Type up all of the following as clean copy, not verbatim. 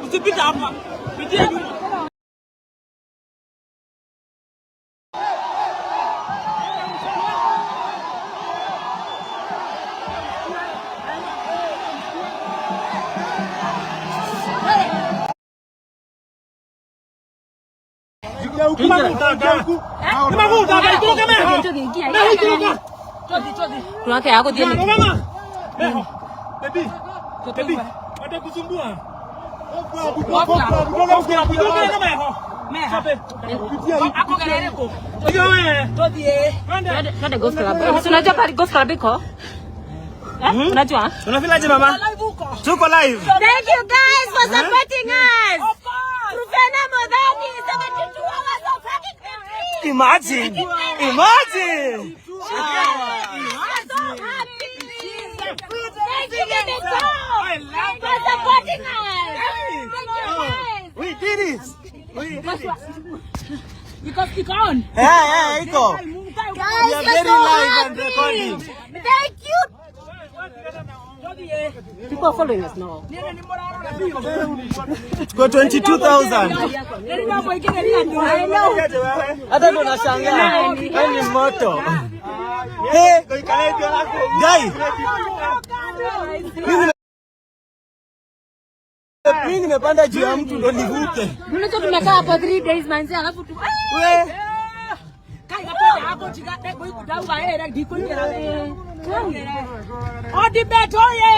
Usipite hapa. Pitia nyuma. Watakusumbua. Unajua pale Golf Club iko? Eh? Unajua? Unafilaje mama? Tuko live. Thank you guys for supporting us. Rufena Modhani, 72 hours of fucking victory. Imagine. Imagine. I'm so happy. Thank you, Baby Tom, for supporting us. Thank you guys. We did it. We did it. Eh, eh, iko. Guys, We are we're very so live and happy. recording. Thank you. People are following us now. Tuko 22,000. I know. Hata ndo nashangaa. Wewe ni moto. Hey, guys. Mimi nimepanda juu ya mtu ndo nivuke. Unajua tumekaa hapo 3 days manzi, alafu tu We,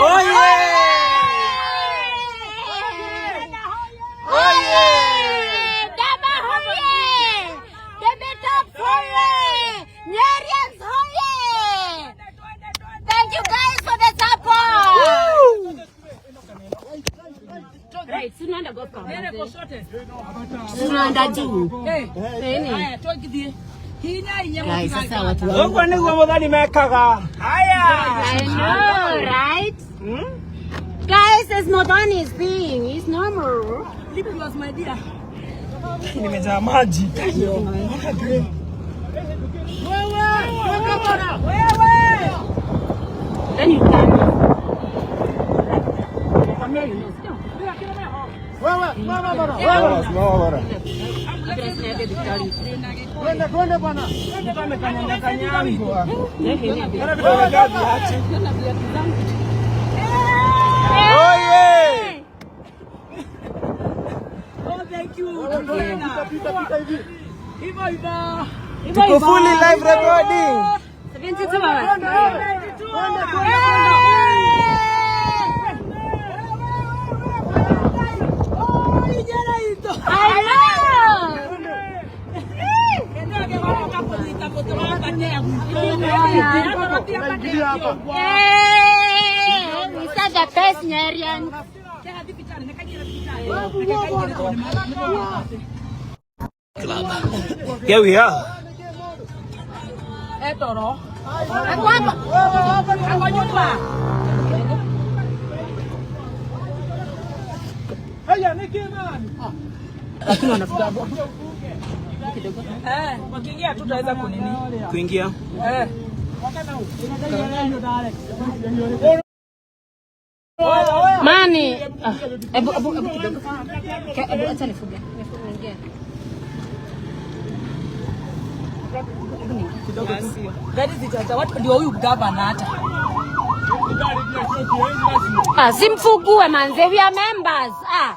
oye! Oye! Dama hoye! Bebe Top hoye! Nyerians hoye! Thank you guys for the support. Right, tunaenda golf club. Tunaenda juu. Nini? Guys, sasa watu wa Huko niguo Muthoni mekaga. Haya. I know, right? Guys, it's Modani's thing. It's normal. Nimejaa maji. Then you can. From here you know. Sit down. Twende bwana. Oye! Tuko fully live recording. 72 hours. I know. Hey, we said the best Nyerian. Here we are. Ako hapa. Ako nyumba. Lakini wanafuga Eh, wakiingia tu tutaweza kunini. Kuingia. Eh. Mani, ah, ebu ebu ebu kidogo. Ebu acha nifuge. Nifuge ingia. Gari zitaja watu ndio huyu gavana hata. Ah, simfugue manze, we are members. Ah.